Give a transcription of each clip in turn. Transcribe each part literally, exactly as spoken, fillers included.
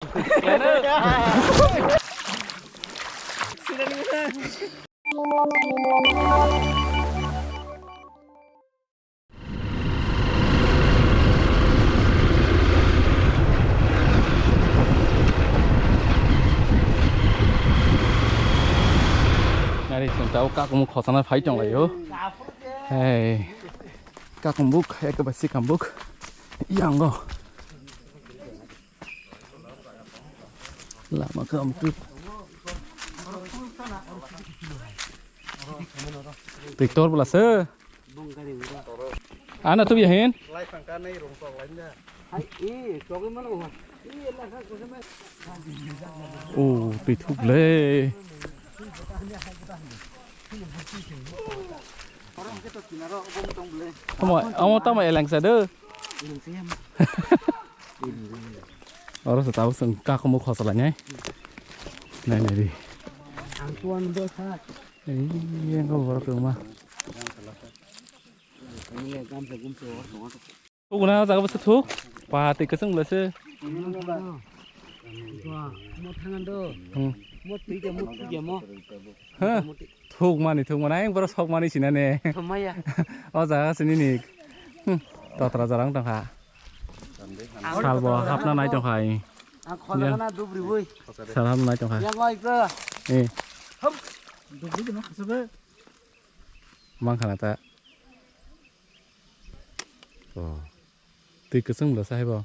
Nari chwng tabuk kakung khosana phai tonglaio. Hey, kakung buk, ekaba sikam buk. Yango. Lama khe amtwi. Tractor bwla se. Ano tubi hin. Oh, twi thuk le. Omo, omo tamo eleng sa do. Oro se tabuk chwng kakumo khochalainai. Nai nai di. Ang tuan do sa. Ei, yang ko borok tongma. Ang le gamsa gumsa oro tongo. Thuk na jaga bwsa thuk. Pati kwchwng bwla se. Mo thangan do. Hmm. Mo twi de mo thuk ya mo. Ha. Thukmani, thukmani, ayang borok sokmani sinane. Thumaya. O jaga sini ni. Hmm. Totra jarang tongkha. Salbo hapna nai tongkha. Ang khojagana dubri bui. Sal hapna nai tongkha. Yang oi ko. Eh. Hop. Dubri de ma khasaba. Mangkhana ta. Oh. Twi kwchwng bwla sa hai bo.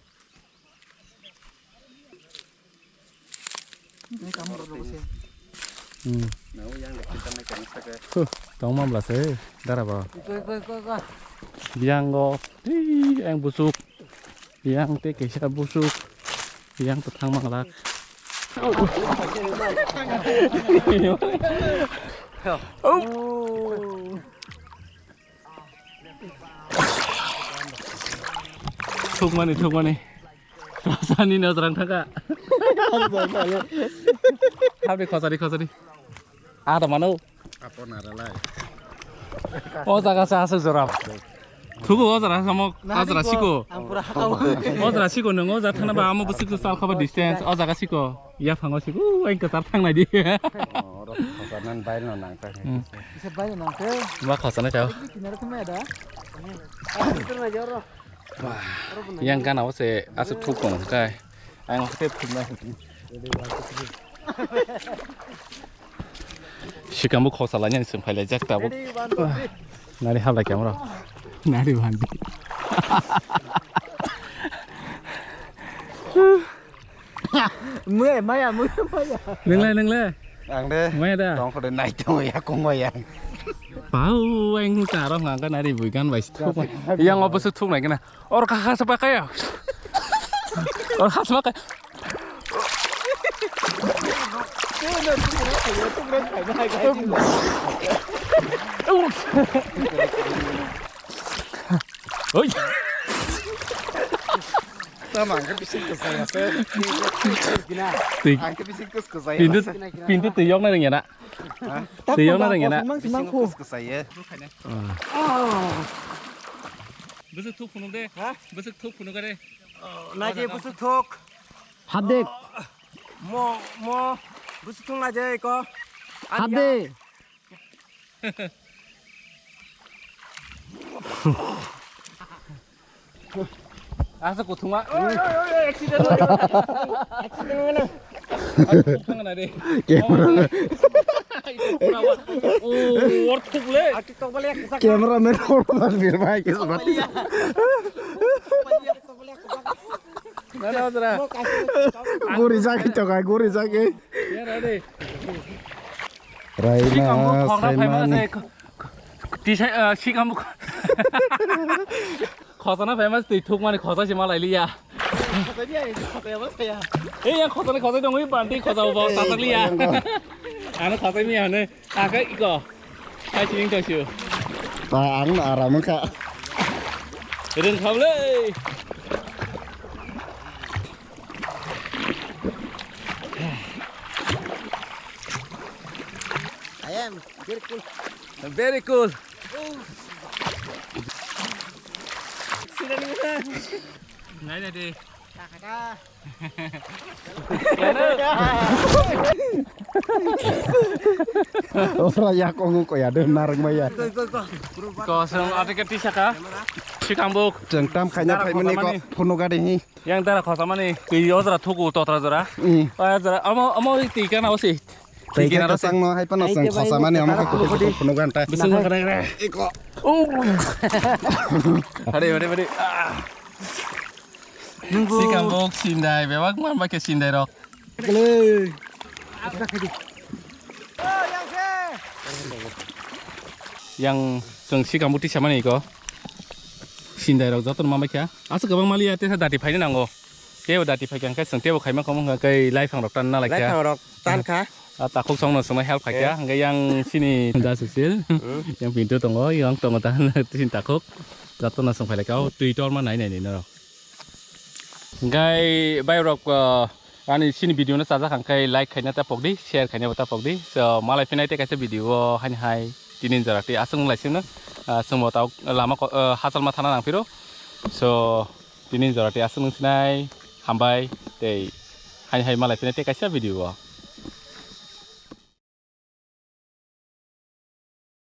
Hmm. Huh, tongma bwla se dara bo. Biyango twi ang busuk. Yang tei kaisa busuk. Yang kwthang manglak. Thukmani, thukmani. Rosani no jrang thangka. Habri khosari, khosari. Ah, to mano. Apo naralai. O jaga sa aswk jora. Thugo o jora samok, o jora siko. Ang pura hakao. O jora siko nung o jora thana ba amo bwswk sal khaba distance o jaga siko. Ya phango siko, ai kwchar thang nai di. Oh, oro khosa nan bail no nang ta. Hmm. Kisa bail no nang te. Ma khosa na chao. Kinaro khe maya da. Wah, yang gana o se aswk thuk tong kai. Ang o se thuk na. Sikamo khosalainani chwng phailaijak tabuk. Nari hablai khe amrok. Nari bandi. Mui maya, mui maya. Nwngle, nwngle. Ang de. Maya da. Tong khode nai tong ya kong ya. Pau ang ta ro ngangka nari bui gan bai thuk. Yang obo se thuk nai kena. Or ka ha sapa kaya. Or ha sapa kaya. Oi. Tama ang ka bising ko saya se. Ang ka bising ko saya. Pintu, pintu tuyok na ringya na. Tei yokna rwngya na? Mang, mang khu. Bwswk thuk phunuk de. Ha? Bwswk thuk phunuk de. Naidi bwswk thuk. Hadek. Mo, mo. Bwswk thuk naidi ko. Hadek. Asa kuthuma. Oi, oi, oi, accident. Accident mana? Aku thang na de. Camera. Oh, work thuk le. Aku tok balik. Cameraman orang tak biar baik ya, sebab. Na, na, na. Guri jagi tokai, guri jagi. Ya, na de. Raina, Saimani. Tisai, ah, sikam. Khosana famous twi thukmani khosa se malai liya. Ei, yang khosani khosai dong, ui, bandi khosa bo, tasak liya. Ano khosai mi ano, aka iko. Hai, sini tong siu. Ta, ang na aram kha. Ring kham le. I am very cool. Very cool. Ngai na de. Ora ya kongo ko ya de narang maya. Kosong ate ke tisaka. Sikambuk. Jeng tam khanya Dara phaimani ko khosamani. Phunu gadi hi. Yang dara khosamani. Twi ojra thuku totra jora. Mm. Ojra amo amo twi kana osi. Twi Twi kana kana osi. Sang no hai pano Ai jeng ke bai khosamani mo amo ke tara kutu kutu phunu ganta. Bising kana kana. Iko. Oh. Hade hade hade. Ah. Sikambuk sindai bebak man ba ke sindai rok. Yang chwng sikambuk tisamani iko. Sindai rok joto ma baikha. Aswk kwbang maliya tesa dati phaina nango. Tebo dati phaikha hwnkhe chwng tebo khaima khamu hwnkhe kai laiphang rok tan na laikha. Laiphang rok tan kha. A takhuk songno songno help khaikha. Eh. Hwnkhe yang sini da susil. Hmm. Yang pintu tongo, yang tongo ta sini takhuk. Joto no song phailai kha. O twi tor ma nai nai ni norok. Hwnkhe bai rok, ah, ani sini video no chajak hwnkhe like khaina ta pokdi, share khaina ta pokdi. So malai phinai tei kaisa video o haini hai tini jora tei aswk wng lai sino, ah, chwngbo tao lama ko-, ah, hachal ma thana nang phiro. So tini jora tei aswk wng sinai hambai tei haini hai malai phinai tei kaisa video o.